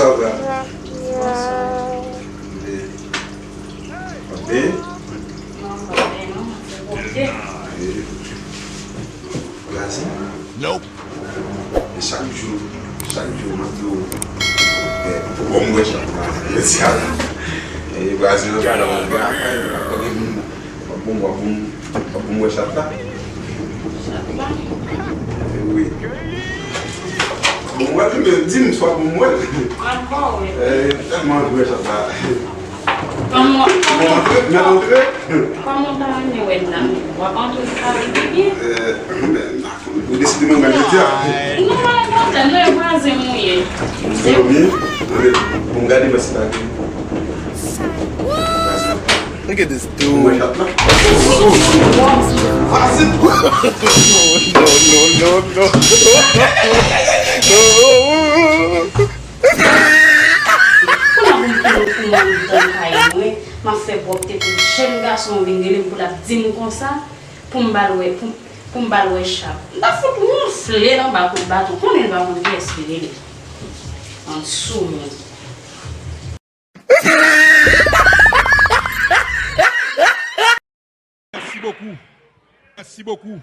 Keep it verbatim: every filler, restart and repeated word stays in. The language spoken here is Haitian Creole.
Sa va? Bonswa. Tande? Tande? Tande? Tande? Brasil? Nope. E chak jou, chak jou, m ap di w, e, pou bon m wè chak la. E, Brasil, an gade, an gade, w ap bon, w ap bon, w ap bon m wè chak la. Chak la? E, wi. Bon, w ap di m, di m, swa bon m wè l. Ankò, wi. E, tèlman anvi wè chak la. Kòman, kòman, kòman, kòman w ta renmen wè l la menm? W ap antre sa vin byen? Eh, men, ou deside mwen gade jodi a. Non, pa gen pwoblèm, non, e vwazen m ou ye. Mezanmi, tande, bon, gade mwen si pa gen. Look at this dude. Mwen chat la. Vwazen. No, no, no, no. Kounye a pou m kite w pou mwen andedan kay mwen, m ap fè pwòpte pou jèn gason an vin rele m pou l ap di m konsa, pou m ba l wè, pou, pou m ba l wè chat. M ta fout wonfle l anba kout baton, konnen l pa konn kiyès ki rele. Bann soumoun. Merci beaucoup. Merci beaucoup.